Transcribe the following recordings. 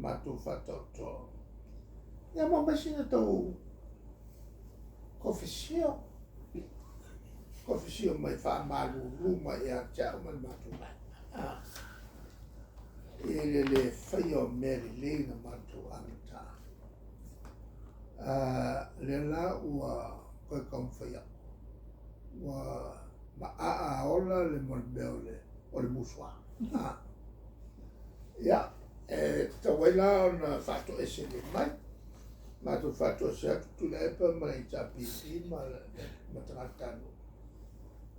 matou faataotoa. Ia ma aumai sina tau kofisio, kofisio mai faamalulu mai ia te au ma le matou vaega i le lē faia o mea lelei na matou amata. Lea la ua toe taumafai atu, ua maaa ola le mea o le musuā. Ia, e tatau ai la ona faatoese lelei mai. Matou faatoese atu Tuilaepa ma le HRPP ma tagatanuu,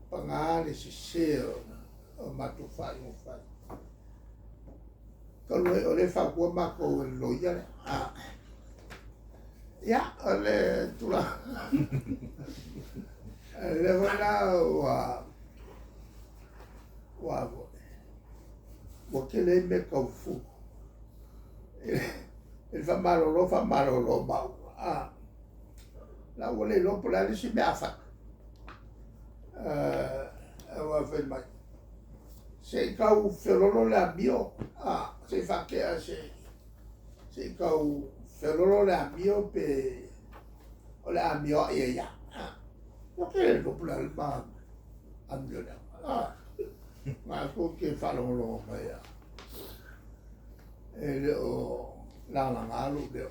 paga le sese o matou faaiuga fai. Talu ai o lea e fautua matou e le loia lea. Ia, o le tulaga, lea foi la ua tele ai mea tau fufulu. I le faamalolo, faamalolo ma au. La ua le iloa po o le a le isi mea a fai. Aua fai mai, se i tau feoloolo le amio, se i faatea se i tau feoloolo le amio pe o le a amioai ai lava. Ou te le iloa po o le a le ma amio lea. Na tou te faalogologo mai lava, e le o lagalaga lou leo.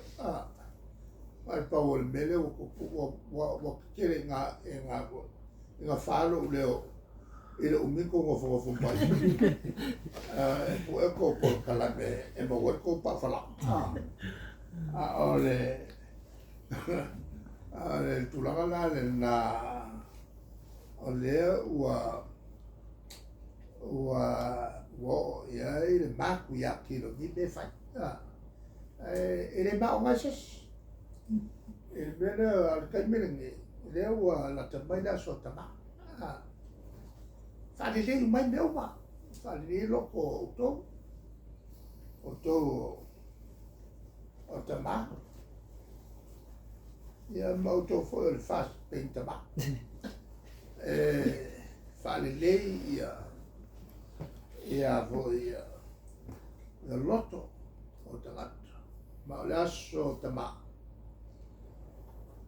Ae pau o le mea lea ua tupu, ua tetele i gafa lou leo i le umi ona outou nofonofo mai e pue a outou polokalame e maua ai le tou paafalaga. A o le tulaga la lena, o lea ua oo i ai le matuia tino i nei mea e fai. E le maona ai se isi. I le mea lea, o le taimi lenei, lea ua lata mai le aso tama. Faalelei uma ai mea uma, faalelei loto o outou, outou o tama, ia ma outou foi o le fast paying tama. E faalelei ia foi ia loto o tagata. Ma o le aso tama.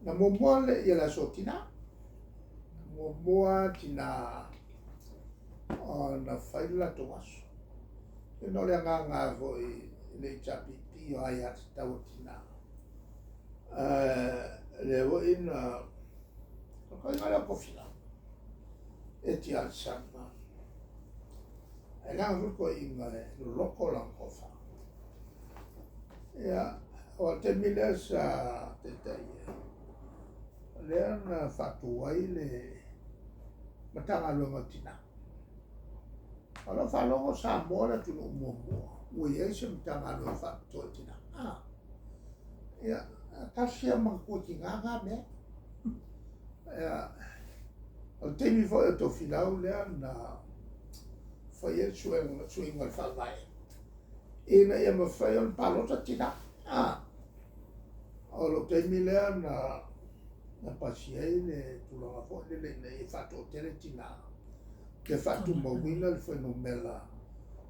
Na muamua le ia le aso tina. Muamua tina ona fai le latou aso. Ona o le agaga foi i le HRPP o aiatatau a tina. Lea foi na totoina lea o Tofilau e tia Alesana. E leaga foi toeaiina e loloto lana tofa. Ia, o le taimi lea sa taitai ai, lea na faatu ai le Matagaluega o Tina. O lau faalogo o Samoa le atunuu muamua ua i ai se Matagaluega faapitoa i tina. Ia, tasi ia manatua tina na mea. Ia, o le taimi foi o Tofilau lea na fai ai le suiga o le faavae ina ia mafai ona palota tina. O lou taimi lea na pasi ai le tulaga foi lele ina ia faatoatele tina, ia faatumauina le fuainumera,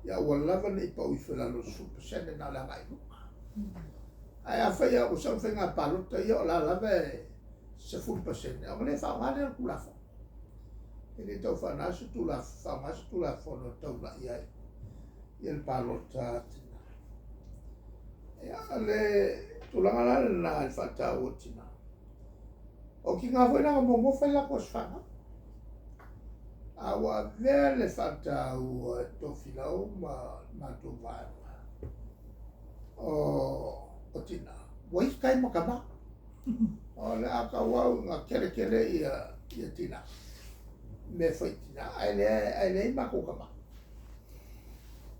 ia aua lava ne i pau ifo i lalo o le 10% na o le agai i luga. Ae afai lava ua sau le faiga palota ia o la lava e 10%, ona le faaaoga lea o le Tulafono. E le tau faaaoga se Tulafono e taulai ai ia le palota a tina. Ia, o le tulaga la lena i le faataua o tina. O tina foi la na muamua fai latou aso fanau. A ua avea le faataua e Tofilau ma matou vaega o tina, ua ita ai ma tama. O le a tauau ina tele tele ia tina, mea fai tina, ae leai matou tama.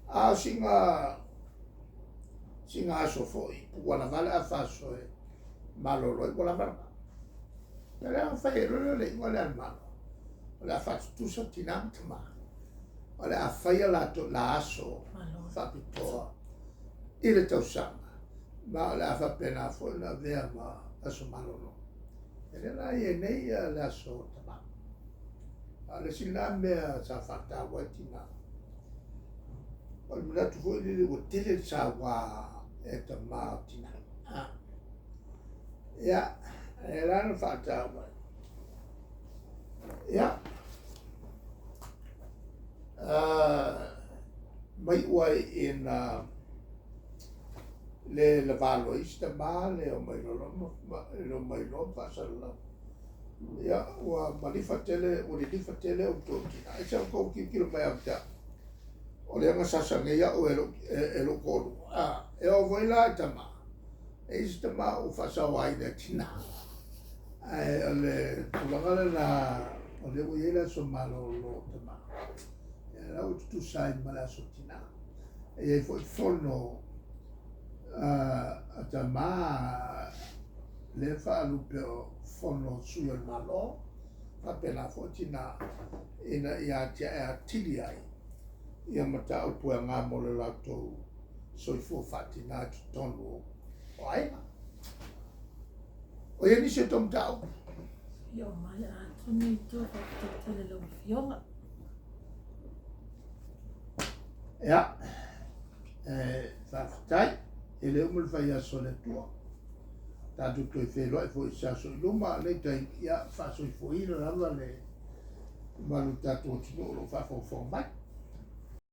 A o sina aso foi, ua lava le afa aso e malolo ai, ua lava lena. Ia lea na fai ai loa le iuga lea a le Malo, o le a faatutusa tina ma tama. O le a fai a latou la aso faapitoa i le tausaga, ma o le a faapena foi ona avea ma aso malolo. E lea la e i ai nei le aso tama. A o le isi lena mea sa faataua ai tina, o le manatu foi lele ua tele le saua E tamā o tinā. Ia, e la na faataua. Ia, mai ua ina le lavalo ai isi tamā le o mai loa le o mai loa faasalalau. Ia, ua malifa tele, ua lilifa tele outou tinā. Aisea ua tou tilotilo mai ia te au? O lea na sasa nei au e lou toalua. A, e oo foi la i tama, e i ai isi tama ua faasaoaina e tina. Ae o le tulaga lena, o lea ua i ai le aso malolo o tama, ia la ua tutusa ai ma le aso tina. E i ai foi fono a tama lea e faalupe o fono sui o le Malo, faapena foi tina ina ia atiae atili ai ia mataupu e aga mo le latou soifua faatina i totonu o aiga. O i ai nisi o tou mataupu? Ia, ua maea atu nei tou faafetai tele i lau Afioga. Ia, e faafetai, e le uma le fai aso a le Atua. Tatou toe feiloai foi i se aso i luma, lenei taimi, ia faasoifuaina lava le mamalu o le tatou atunuu o lo o faafogafoga mai.